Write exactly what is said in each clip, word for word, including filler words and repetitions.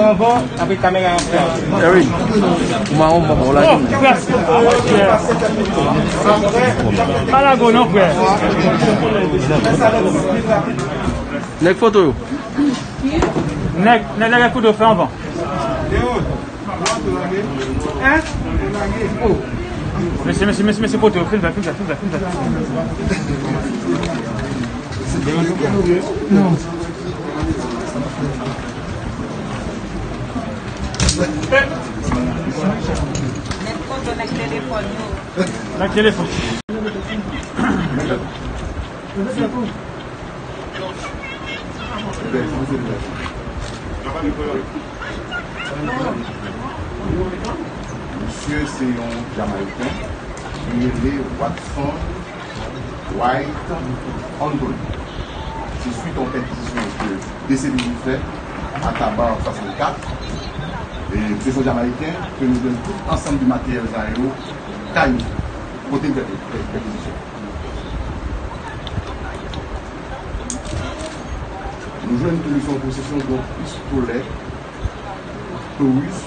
Anvan, apre kamera an frè. Eric, ou mawon, bon, bon, la. Frè. Pa lago non, frè. Nèg foto yo. Nèg, nèg, nèg foto fè anvan. Mesye, mesye, mesye, mesye, foto yo, fin fè, fin fè, fin fè, fin fè. Nèg foto, nèg telefòn yo. Nèg telefòn. Misye se yon Jamayiken ki rele Watson White Anthony. Se swit a yon pèkizisyon ke D C P J fè a Tabar swasannkat. E misye se yon Jamayiken ke nou jwenn tout ansanm de materyèl sa yo kay misye, kote l fè pèkizisyon. Nou jwenn tou li se yon posesyon yon pistolè Taurus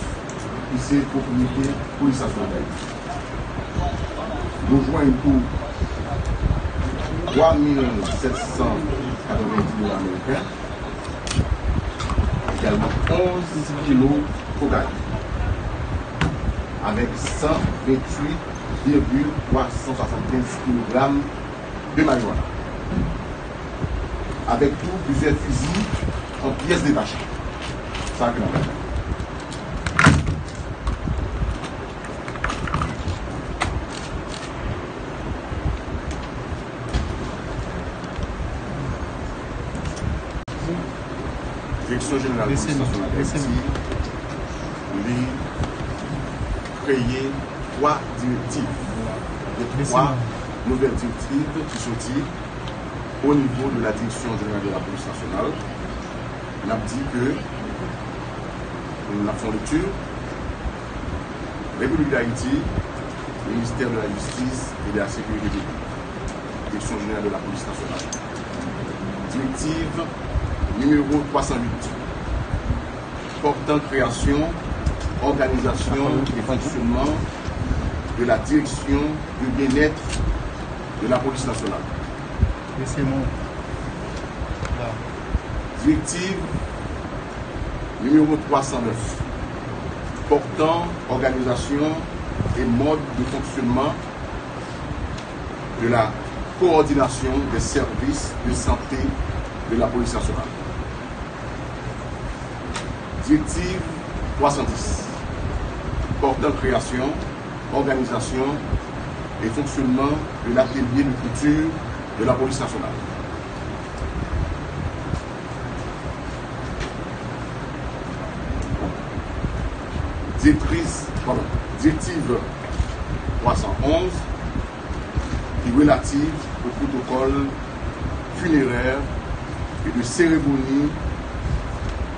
ki se pwopriyete polis nasyonal Dayiti. Nou jwenn tou twa mil sèt san katrevenndis dola ameriken, egalman onz kilo kokayin, avèk san venntuit virgil twa san swasannkenz kilogram de marijuana, avèk tou plizyè fizi an pyès detache. Sa ke n ap gade. Direksyon Jeneral Polis Nasyonal Dayiti, li kreye twa direktiv. Gen twa nouvèl direktiv ki soti o nivo de la Direction Générale de la Police Nationale. N ap di ke, n ap fè yon lekti, Repiblik Dayiti, Ministère de la Justice et de la Sécurité Publique, Direction Générale de la Police Nationale. Direktiv nimewo twa san uit, pòtan kreyasyon, òganizasyon e fonksyonman de la Direction du Bien-être de la Police Nationale. Direktiv nimewo twa san nèf, pòtan òganizasyon e mòd de fonksyonman de la coordination des services de santé de la Police Nationale. Direktiv twa san dis, pòtan kreyasyon, òganizasyon e fonksyonman de l'atelier de couture de la Police Nationale. Direktriz, padon, direktiv twa san onz ki relativ o protokòl finerè e de seremoni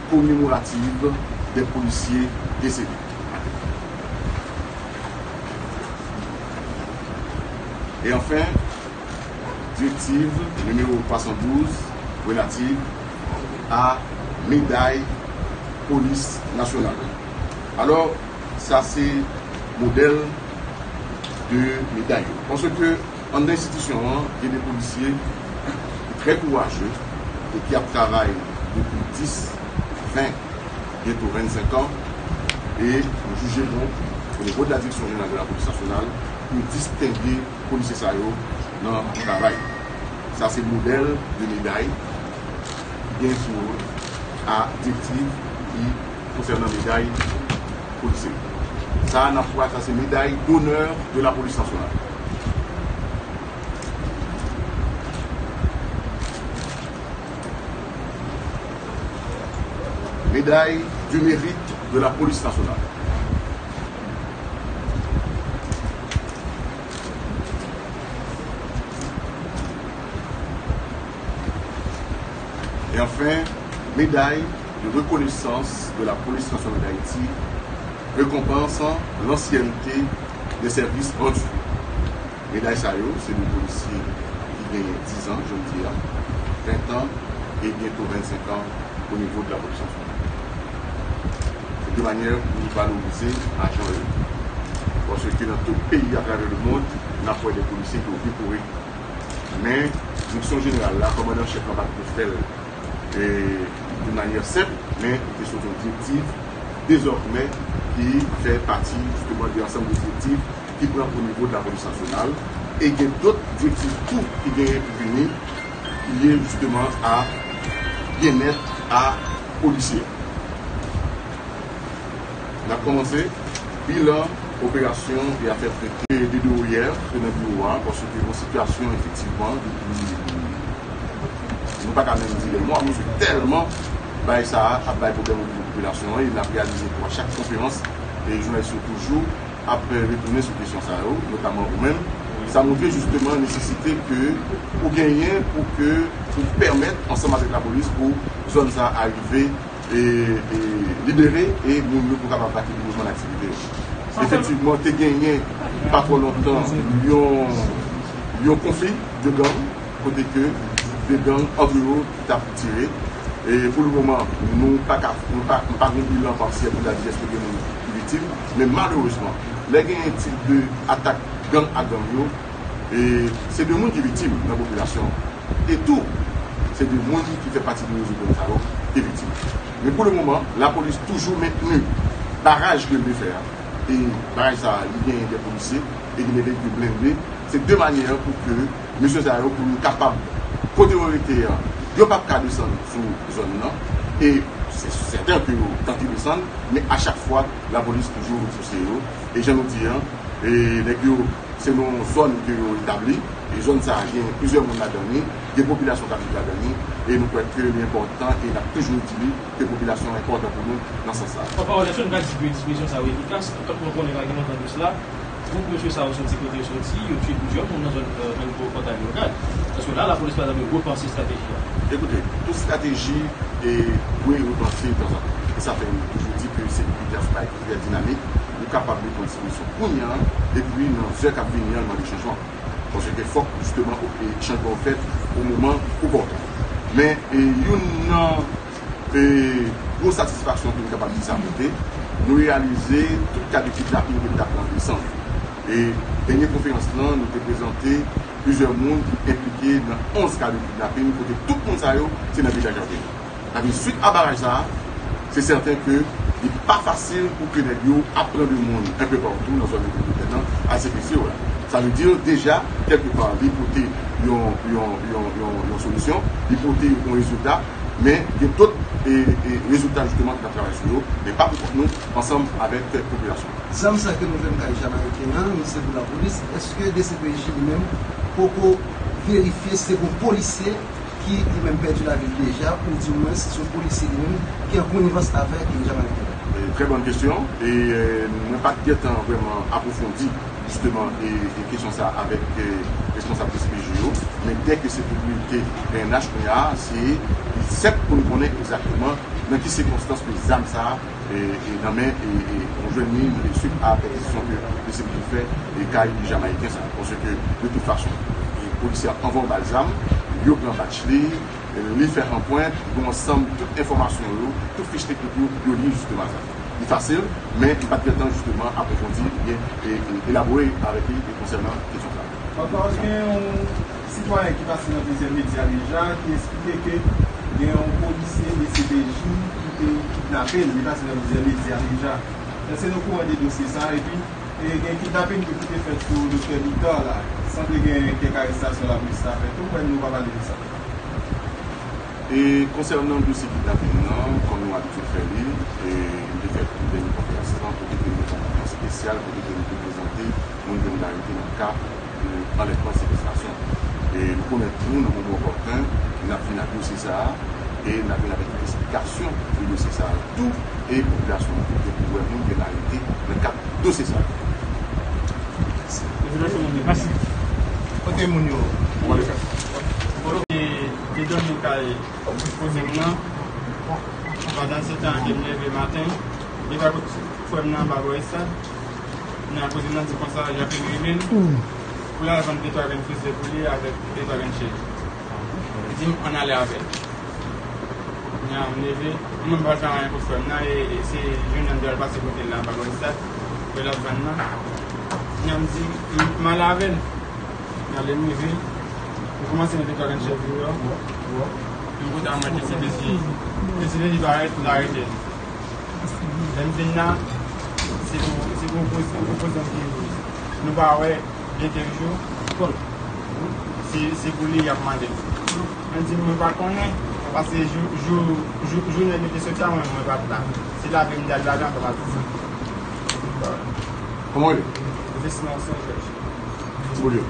komemorativ dè polisye desede. E anfen, direktiv nimewo twa san douz relativ a meday polis nasyonal. Alò, sa se modèl de meday yo. Paske anndan enstitisyon an, gen de polisye ki trè kouraje e ki ap travay depi dis, ven, byento vennsenk an, e nou jije bon, o nivo de la Direction Générale de la Police Nationale, pou distenge polisye sa yo nan travay. Sa se modèl de meday ki gen sou a direktiv ki konsènan meday polisye. Sa a n ap wè, sa se meday d'honneur de la police nationale. Meday du mérite de la police nationale. Et enfin, médaille de reconnaissance de la Police nationale d'Haïti, récompensant l'ancienneté des services rendus. Meday sa yo, se de polisye ki genyen diz an, jodi a, ven an, e byento vennsenk an o nivo de la polis nasyonal. de manyè pou valorize ajan yo. Paske nan tout peyi atravè lemonn, n ap wè de polisye ki okipe. Men, direksyon jeneral la, kòmandan chèf la pa t fè l e, de manyè senp, men li te sot yon direktiv dezòmè ki fè pati jisteman de ansanm de direktiv ki pran o nivo de lapolis nasyonal, e gen dòt direktiv tou ki genyen pou vini, ki lye jisteman a byennèt a polisye. N ap kòmanse bilan operasyon e afè trete de doyè ke nan biwo a, paske gen yon sitiyasyon efektivman depi nou pa ka menm di de mwa, paske tèlman bagay sa a ap bay pwoblèm o nivo popilasyon an, e n ap reyalize pou a chak konferans, e jounalis yo toujou ap retounen sou kesyon sa yo, notaman ou menm. Sa montre jisteman nesesite ke ou genyen pou ke, pou pèmèt, ansanm avèk lapolis, pou zòn sa a rive e, e libere e moun yo pou kapab vakibilman aktivite yo. Efektivman, te genyen pa twò lontan yon, yon konfli de gang, kote ke de gang ant yo t ap tire. E pou le moman, nou pa ka, nou pa, nou pa gen bilan pasyèl pou n ta di èske gen moun ki viktim. Men malerezman, lè genyen tip de atak gang a gang yo, e se de moun ki viktim nan popilasyon an. E tou, se de moun ki fè pati de rezo gang sa yo ki viktim. Men pou le moman, lapolis toujou mentni baraj ke l te fè a. E baraj sa a, li genyen de polisye, e li gen de veyikil blende. Se de manyè pou ke mesye sa yo, pou yo kapab, kote yo rete a, yo p ap ka desann sou zòn nan. E se sèten ke yo tante desann, men a chak fwa, lapolis toujou repouse yo. E jan nou di a, e nèg yo, se nan yon zòn ke yo etabli, e zòn sa a gen plizyè moun ladan li, gen popilasyon k ap viv ladan li, e nou kwè ke li enpòtan, e n ap toujou di li ke popilasyon an enpòtan pou nou nan sans sa a. Pòtpawòl, èske nou ka di ke dispozisyon sa yo efikas? Tankou nou konnen pa gen lontan de sila, gwoup mesye sa yo soti kote yo soti, yo tiye plizyè moun nan zòn, euh, nan nivo Pòtay Leyogàn. Èske la, lapolis pa ta dwe repanse estrateji a? Ekoute, tout estrateji e dwe repanse tanzantan. E sa fè nou toujou di ke sekirite a se yon bagay ki trè dinamik. Nou kapab reponn sitiyasyon kounye a, epi nan zè k ap vini an, mande chanjman. Paske fòk, jisteman, e chanjman yo fèt o moman opòten. Men, e youn nan, e gwo satisfaksyon ke nou kapab di sa pote, nou reyalize tout ka de kidnaping ke nou t ap pran desann. E dènye konferans lan, nou te prezante plizyè moun ki enplike nan onz ka de kidnaping, kote tout moun sa yo, se nan vilaj yo te ye. Sa vle di, swit a baraj sa a, se sèten ke li pa fasil pou ke nèg yo ap pran de moun enpe patou nan zòn metwopolitèn nan, al sekestre yo la. Sa vle di, deja, kèlkepa, li pote yon, yon, yon, yon, yon solisyon, li pote yon rezilta, men gen dòt, e, e, rezilta, jisteman, ki ap travay sou yo, men pa pou kont nou, ansanm avèk popilasyon. Zam sa ke nou jwenn kay Jamayiken an, misye di lapolis, èske D C P J li menm poko verifye si se gon polisye ki li menm pèdi lavi l deja, oudimwens si se yon polisye li menm ki an konivans avèk Jamayiken an? E, trè bòn kesyon. E, e, mwen pa t gentan vrèman apwofondi, jisteman, e, e kesyon sa avèk, e, responsab D C P J yo. Men dèke se pwopriyete P N H kounye a, se li senp pou n konnen egzakteman nan ki sikonstans ke zam sa a e, e nan men, e, e, nou jwenn li, e, swit a pèkizisyon ke D C P J fè, e, kay Jamayiken sa. Paske, de tout fason, e, polisye a anvan yon bal zam, yo pran batch li, e, li fè anpwent, gon ansanm tout enfòmasyon yo, tout fich teknik yo, yo li jisteman sa. Li fasil, men li pa t gentan jisteman apwofondi oubyen, e, e, elabore avèk li, e, konsènan kesyon sa. Papa, gen yon sitwayen ki pase nan plizyè medya deja, ki eksplike ke gen yon polisye D C P J ki te kidnape l, li pase nan plizyè medya deja. Èske nou kouran de dosye sa? Epi, e, gen kidnaping tou ki te fèt sou Doktè Bitar la, sanble gen kèk arestasyon lapolis ta fè tou, kwè nou pa pale de sa. E konsènan dosye kidnaping nan, kòm nou abitye fè li, e, nou te fè yon dènye konferans lan, kote ke nou te fè yon konferans espesyal, kote ke nou te prezante moun ke nou te arete nan ka, e, anlèvman, sekestrasyon. E nou pwomèt nou, nan moman opòten, n ap vin ak dosye sa a, e n ap vin avèk esplikasyon de dosye sa a tou, e popilasyon an tou, ke pou wè moun ke n arete nan kad dosye sa a. Mèsi. Kote moun yo? Bon, e, te dòmi kay kouzen m nan. Pandan se tan ke m leve maten, li pa kote frè m nan anba bò estad. Nan koze m nan di konsa, Jacqueline rive l. Pou l al vann de twa grenn frizye pou li avèk de twa grenn cheri. Li di m, ann ale avè l. Kounye a, m leve, m menm pa fè anyen pou frè m nan, e, e se youn nan L pase kote l la, pa bò estad, kote l ap vann nan. Nyan m di, m, m ale avè l. Lè m rive, m kòmanse mete twa grenn chèvi deyò. M pote a mwen, T C P C, T C P C parèt, m arete l. Lè m vin la, se pou, se pou opoz-, opozan ki nou pa wè gen kèk jou. Se, se pou li y ap mande. Mwen di, mwen pa konnen, paske jou, jou, jou, jou nèg yo te soti a, mwen, mwen pa t la. Se lave m te al lave ankò, m al fè sa. Kòman w rele? Visman Sen Jòj. Ti Boulye.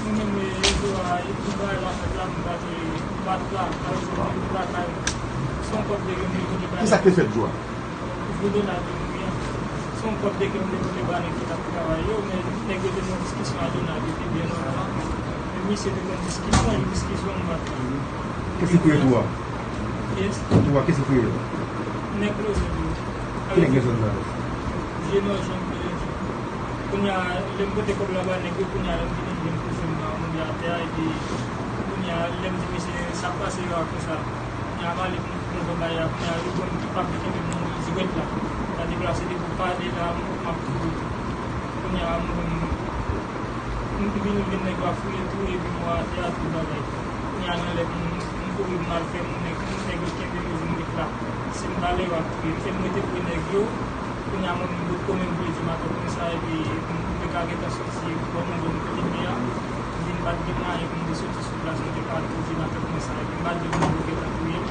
Mwen menm, e, rezo a, e, tout bagay la fèt la, m pa t, m pa t la. Alò, se mwen ki lakay mwen. Se yon kòb de ke m te voye ba nèg. Kisa k te fèt jou a? Vodonal te mouri an. Se yon kòb de ke m te voye ba nèg ki t ap travay yo, men nèg yo te nan diskisyon a Donald, yo te byen lontan. Men misye te konn diskisyon, diskisyon m pa t la. Kiyès ki kreye tou a? Yes. Tou a, kiyès ki kreye l? Nèg Loze tou. Ki nèg nan zòn nan? Jenò Jan, Jenò Jan. Kounye a, lè m pote kòb la ba nèg yo, kounye a, lè m vini, m jwenn kouzen m nan mouri atè a, epi kounye a, lè m di misye, sa k pase yo a konsa. Kounye a, m ale pou m fè yon bagay a, kounye a, yo pran m ki pa vle kenbe m nan dirèk la. Sa deplase depi w pale la, m, m ap kouri. Kounye a, mwen menm, m vin, vin nèg yo ap fouye tou, epi m wè atè a tout bagay. Kounye a, nan lè m, m kouri, m al fè moun nèg, nèg yo kenbe m, yo vin met la. Si m pale, yo ap touye m. Se m rete pre nèg yo. Kounye a, mwen menm, bout kò mwen, m vle di m atè konsa, epi m te ka gentan soti bò nan zòn kote m ye a. M vin pa t gen mwayen pou m te soti sou plas, m te ka tou di m atè konsa, epi m pa t vle moun yo gentan touye m.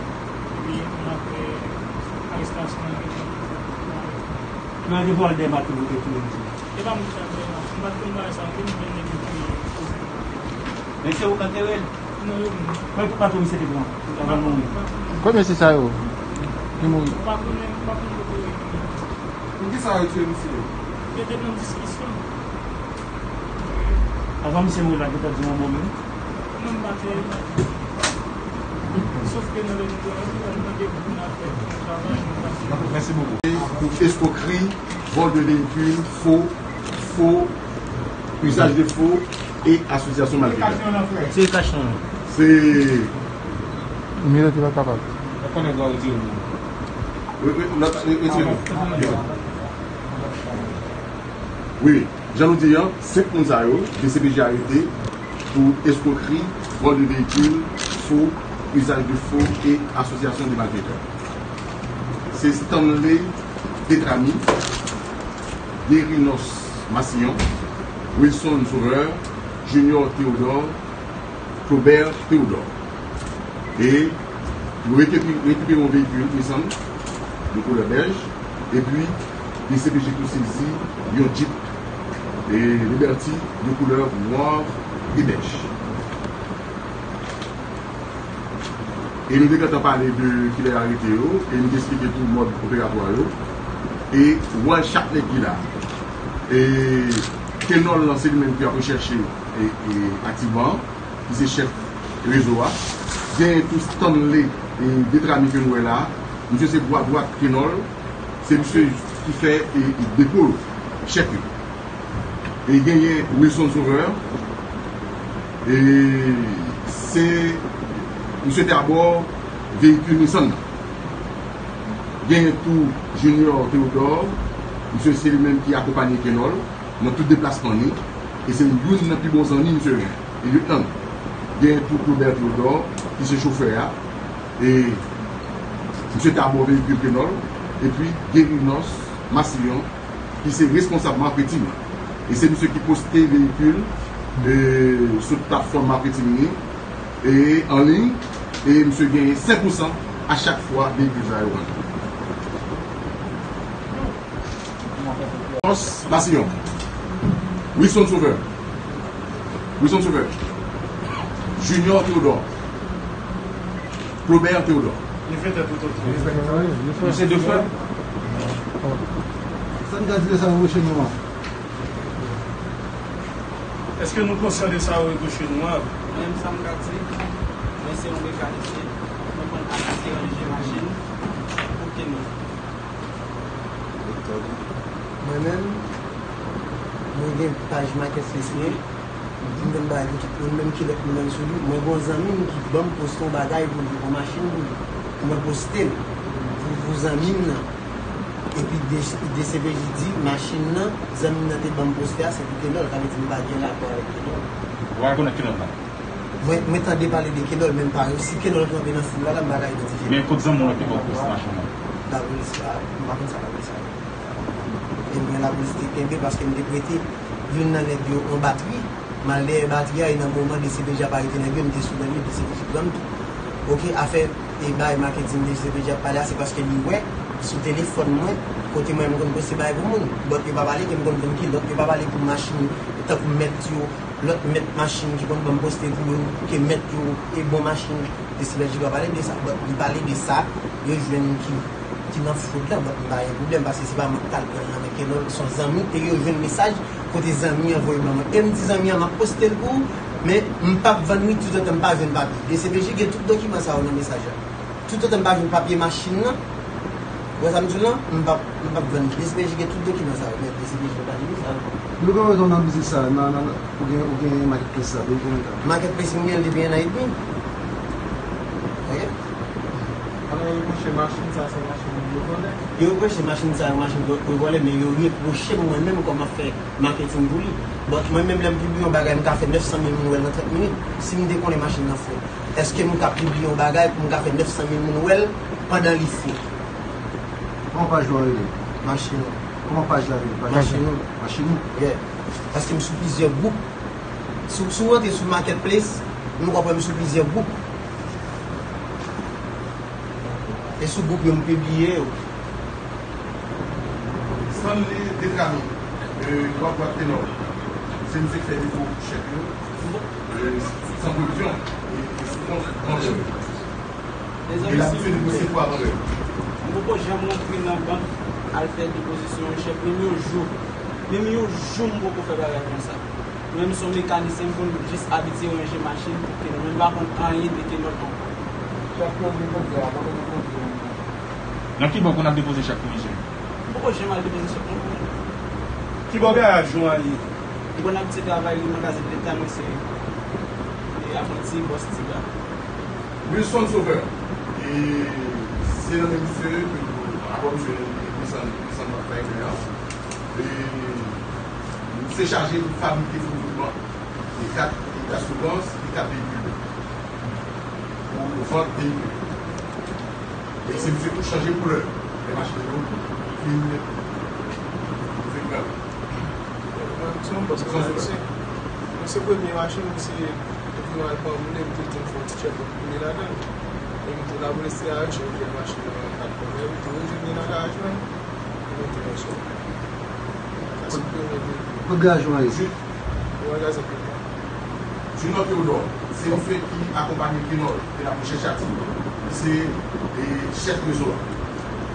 Epi, ann apre, arestasyon an gentan. Lè yo te voye l dèyè maten, yo te touye misye. E pa mwen ki t ap dèyè maten. M pa t konn bagay sa, m vin jwenn nèg yo touye kouzen m nan. Men se ou k antere l? Non, yo menm. Kòman pou bato misye te pran? Avan l mouri. Kòman se sa yo ki mouri? M pa konnen, m pa konn kote yo ye. Poukisa yo touye misye? Yo te nan diskisyon. Avan misye mouri la, yo te di yon mo menm? Non, m pa te. Sof ke nan lè nou te antre, nou tande moun ap fè yon travay, nou pa. Mèsi bokou. Pou eskwokri, vòl de veyikil, fo, fo, usaj de fo e asosyasyon malfektè. Se kach lan. Se. Mire ki pa kapab. Wi, wi, nòt, wi, wi, wi. Wi, jan nou di an, senk moun sa yo, D C P J arete pou eskwokri, vòl de veyikil, fo, usaj de fo e asosyasyon de malfektè. Se Stanley Detramy, Guérinos Massillon, Wilson Sauveur, Junior Théodore, Claubert Théodore. E nou rekipi-, rekipere yon veyikil Nissan de koulè bèj, epi D C P J tou sezi yon Jeep, e, Liberty de koulè nwa e bèj. E nou te gentan pale de kilè y arete yo, e nou te esplike tou mòd operatwa yo, e wòl chak nèg ki la. E Kenòl lan, se li menm ki ap rechèche, e, e, aktivman, ki se chèf rezo a. Genyen tou Stanley, e, Detramy ke nou wè la. Misye se bwa dwat Kenòl. Se misye ki fè, e, e, depo yo, chèk yo. E genyen Wilson Sauveur. E se misye te abò veyikil Nissan nan. Genyen tou Junior Théodore. Misye se li menm ki akonpanye Kenòl nan tout deplasman li, e se youn nan pi bon zanmi misye gen. E lyetnan, gen tou Claubert Théodore, ki se chofè a, e misye t abò veyikil Kenòl, epi Guérinos Massillon, ki se responsab maketing lan. E se misye ki poste veyikil, e, sou platfòm maketing li, e an liy, e misye genyen senk pousan a chak fwa veyikil sa yo vann. Carlos Massillon. Wilson Sauveur. Wilson Sauveur. Junior Théodore. Claubert Théodore. Li fè tèt ou tout. Li se de frè. Sa n ka di de sa yo reproche nou an? Èske nou konsyan de sa yo reproche nou an? Mwen menm, sa m ka di, mwen se yon mekanisyen, mwen konn achte ranje machin pou Kenòl. Mwen menm, mwen gen paj Market Sesye, m konn bay pou tout moun, menm kilòt moun nan sou li. Mwen gen yon zanmi m ki ban m poste yon bagay pou li, yon machin pou li. Mwen poste l pou, pou zanmi m nan. Epi D C P J di, machin nan, zanmi m nan te ban m poste a, se pou Kenòl, sa vle di m pa gen rapò avèk Kenòl. Ou pa rekonèt Kenòl la? Mwen, mwen tande pale de Kenòl, men m pa, si Kenòl kanpe nan foul la, la, m pa ka idantifye l. Men kot zanmi w lan ki ba w poste machin nan? Lapolis, ah, m pa konn sa lapolis ap fè. E mwen, lapolis te kenbe paske m te prete youn nan nèg yo yon batri. M al dèyè batri a, e nan moman D C P J ap arete nèg yo, m te sou lèn li, D C P J pran m tou. Oke, afè e bay maketing D C P J ap pale a, se paske li wè sou telefòn mwen, kote mwen, m konn poste bagay pou moun. But yo pa pale ke m konn vann kilòt, yo pa pale pou machin, tankou mèt yo, lòt mèt machin ki konn ban m poste pou yo, ke mèt yo e bon machin, D C P J pa pale de sa. But li pale de sa yo jwenn ki, ki nan fwod la, but m pa gen pwoblèm, paske se pa mwen ki t al pran l nan men Kenòl, se yon zanmi, e yo jwenn mesaj kote zanmi an voye ban mwen. E m di zanmi an, m ap poste l pou ou, men m p ap vann li toutotan m pa jwenn papye. D C P J gen tout dokiman sa yo nan mesaj la. Toutotan m pa jwenn papye machin nan, ou wè sa m di w lan, m p ap, m p ap vann li. D C P J gen tout dokiman sa yo, men D C P J pa di nou sa. Nou gen rezon nan biznis sa, nan, nan, ou gen, ou gen marketplace sa, depi konbyen tan? Marketplace, m gen l depi en an edmi. Oke? Alò, yo reproche machin sa, se machin yo vòlè? Yo reproche machin sa, machin yo vòlè, men yo reproche m mwen menm kòman fè maketing pou li. But mwen menm, lè m pibliye yon bagay, m ka fè nèf san mil moun wè l nan trant minit. Si m te konnen machin nan fo, èske m ka pibliye yon bagay pou m ka fè nèf san mil moun wè l pandan li fo? Kòman paj nou an rele? Machin. Kòman paj la rele? Paj Machin. Machin? Yeah. Paske m sou plizyè gwoup. Si, si w rantre sou Marketplace, nou w ap wè m sou plizyè gwoup. E sou gwoup yo m pibliye yo. Stanley Desramy, euh, Lwa Bwat Tenò. Se misye ki fè depo chèk yo, euh, san pwovizyon e, e sou kont bank yo. Mezanmi, silvouplè, m poko janm rantre nan bank al fè depozisyon yon chèk, menm yon jou. Menm yon jou m poko fè bagay konsa. Mwen menm se yon mekanisyen, m konn jis abitye ranje machin pou Kenòl, men m pa konn anyen de Kenòl ankò. Chèk yo depoze a, kote depoze yo? Nan ki bò w konn ap depoze chèk pou misye? M poko janm al depoze chèk non. Ki bò garaj ou an ye? Li konn abitye travay, li nan Kazèk Leta, mwen se, e, apranti bòs Tiga. Wilson Sauveur, e, se nan men misye ke nou, apre misye, desann, desann nan fèy mè an. E, misye chaje pou fabrike fo dokiman. E kat, e kat asirans, e kat veyikil. Pou vant veyikil. E se misye tou chanje koulè lè machin yo fin, fin pran. Se yon bòs, se yon bòs. Mwen se premye machin, misye, epi mwen al pran moun, epi te di m fè yon ti tchèk pou li ladan l. Epi tou lapolis te arete yon machin nan kat kòmè, epi tou yo jwenn li nan garaj mwen. Yo mete yon sou. Sa se premye veyikil. Kot garaj ou an ye? Junior Théodore, se misye ki akonpanye Kenòl, ke l ap rechèche aktivman. Li se, e, chèf rezo a.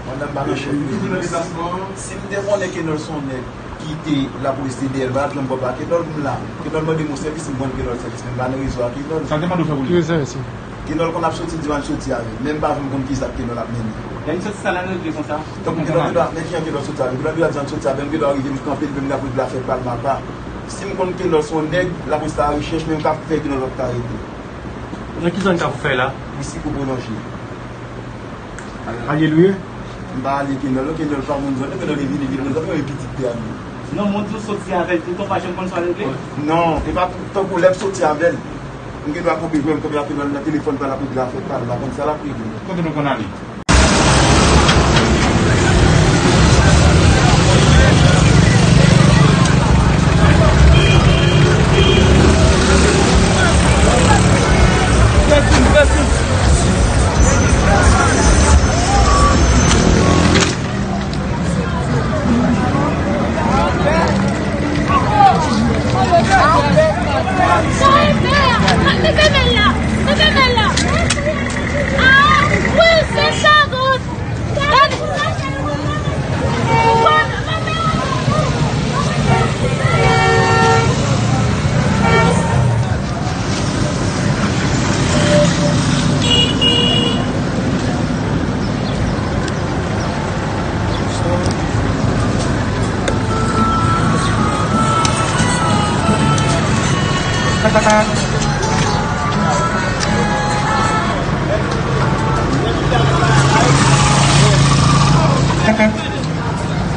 Pandan m pa nan chèf rezo. Li toujou nan deplasman. Si m te konnen Kenòl se yon nèg ki te lapolis te dèyè l, m pa t ap janm pran pa Kenòl pou m la. Kenòl mande m yon sèvis, m rann Kenòl sèvis, men m pa nan rezo a Kenòl. Sa l te mande w fè pou li? Ki sèvis? Kenòl konn ap soti, m di w ann soti avè l. Men m pa janm konn kisa Kenòl ap mennen. Lè misye soti sa l al regle konsa? Donk, Kenòl gen dwa, men kijan Kenòl soti avè l? Kenòl gen dwa di ann soti avè l, m gen dwa rive, m kanpe, l menm l ap rive, l ap fè pal m apa. Si m konn Kenòl se yon nèg, lapolis ta rechèche, men m ka fè Kenòl pa t ka rete. Nan ki zòn Kafou Fèy la? Isi kou pwolonje. Alelouya. M pa ale Kenòl, non, Kenòl pa moun zòn, Kenòl e vini, vini, zòn, e pitit tè a nou. Non, moun di w soti avè l, toutan w pa janm konn sa l regle? Non, e pa tankou lè m soti avè l. M gen dwa kanpe jwenn, kanpe ap nan telefòn pa l ap regle afè pa l, m pa konn sa l ap regle. Kote nou konn ale?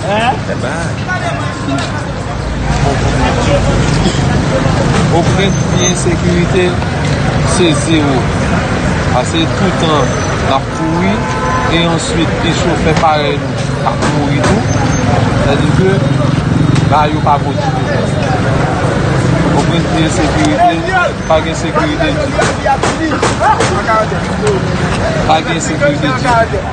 Fè bak. Oprent ti ensekirite, se zewo. Paske toutan n ap kouri, e answit, e chofè parèy nou ap mouri tou. Sètadi ke, ba yo pa vo tou. Oprent ti ensekirite, pa gen sekirite ditou. Pa gen sekirite ditou.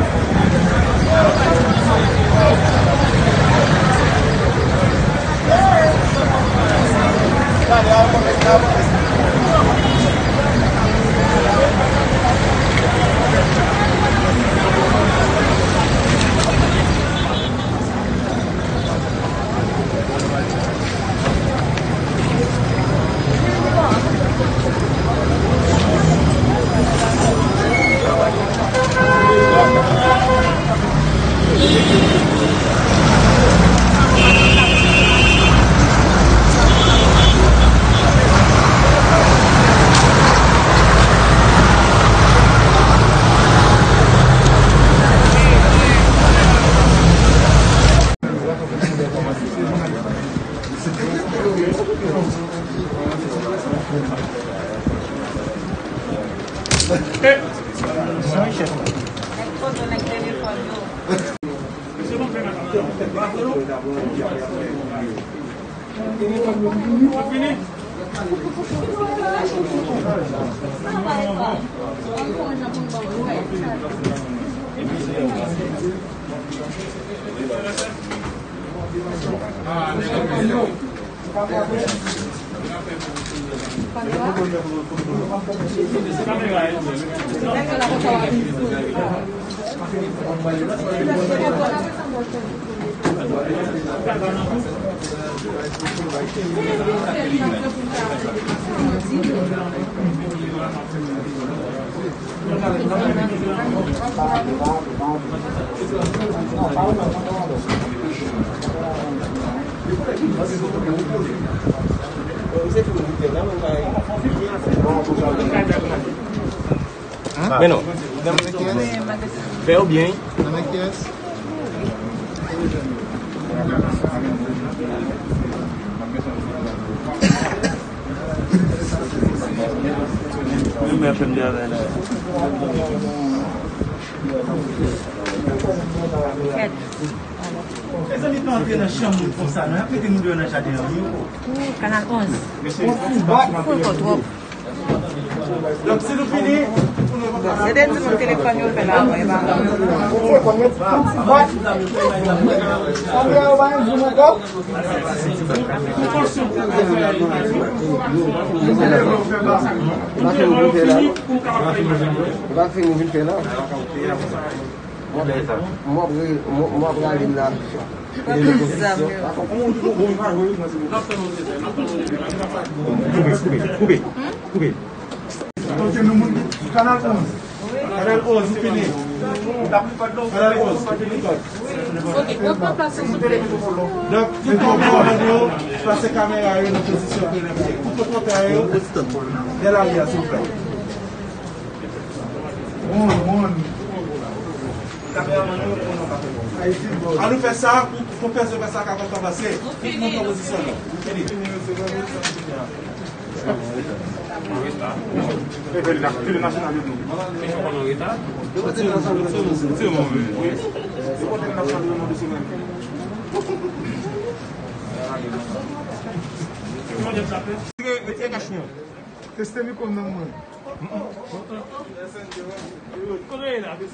Men non. Fè yo byen. Mezanmi, pa antre nan chanm moun konsa non, y ap mete nou deyò nan jaden an wi. Kanal onz. Foul twò twòp. Donk, si nou fini, bon, se de timoun telefòn yo fè la, e pa. Ou pa fin ou vin fè la. Mwen ap re-, mwen, mwen ap rale l la. Koupe, koupe, koupe, koupe. Kanal onz. Kanal onz, ou fini. Kanal onz, ou fini. Donk, mete yo, plase kamera yo nan pozisyon ke lè pou tout kontrè yo. Dè lari a, silvouplè. Bon, bon. An nou fè sa pou, pou fè sa ka kontan pase. Tout moun pran pozisyon nou. Fini. Tele nasyonal yo tou. Retire kach nou. Teste mikwo m nan mwen. Kote l la? Di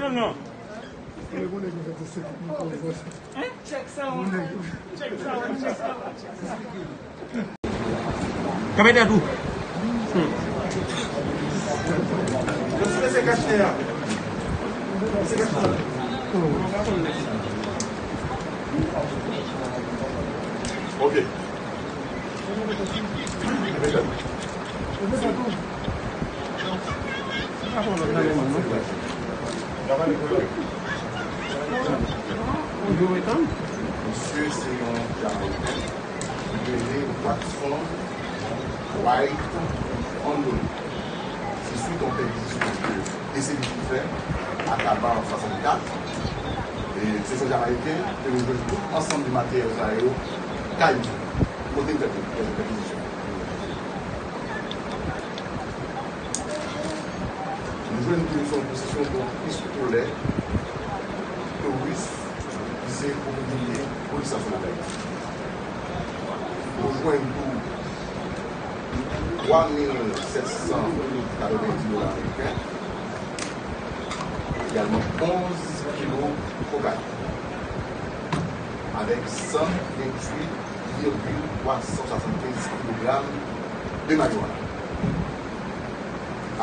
l non. Kote moun nèg yo fè teste tout mikwo m nan? Hein? Check sound. Check sound, check sound, check sound. Kanpe tèt ou. Hmm. Yo sou mesye kache a. Mesye kache a. Ok. Misye se yon Jamayiken ki rele Watson White Anthony. Se swit yon pèkizisyon ke desede ki fè a Taba an swasannkat. E Se sòlda ameriken ke nou jwenn tout ansanm de materyèl sa yo kay li, kote l fèt, pèkizisyon. Nou jwenn tou yon posesyon de pistolè Taurus ki se pwopriyete Polis Nasyonal Dayiti. Nou jwenn tou twa mil sèt san katrevenndis dola ameriken, egalman onz kilo kokayin, avèk san venntuit virgil twa san swasannkenz kilogram de marijuana,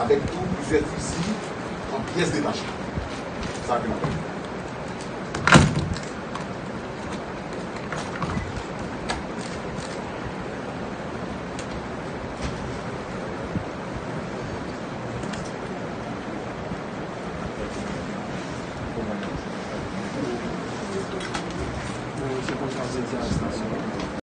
avèk tou plizyè fizi an pyès detache. Sa ke n ap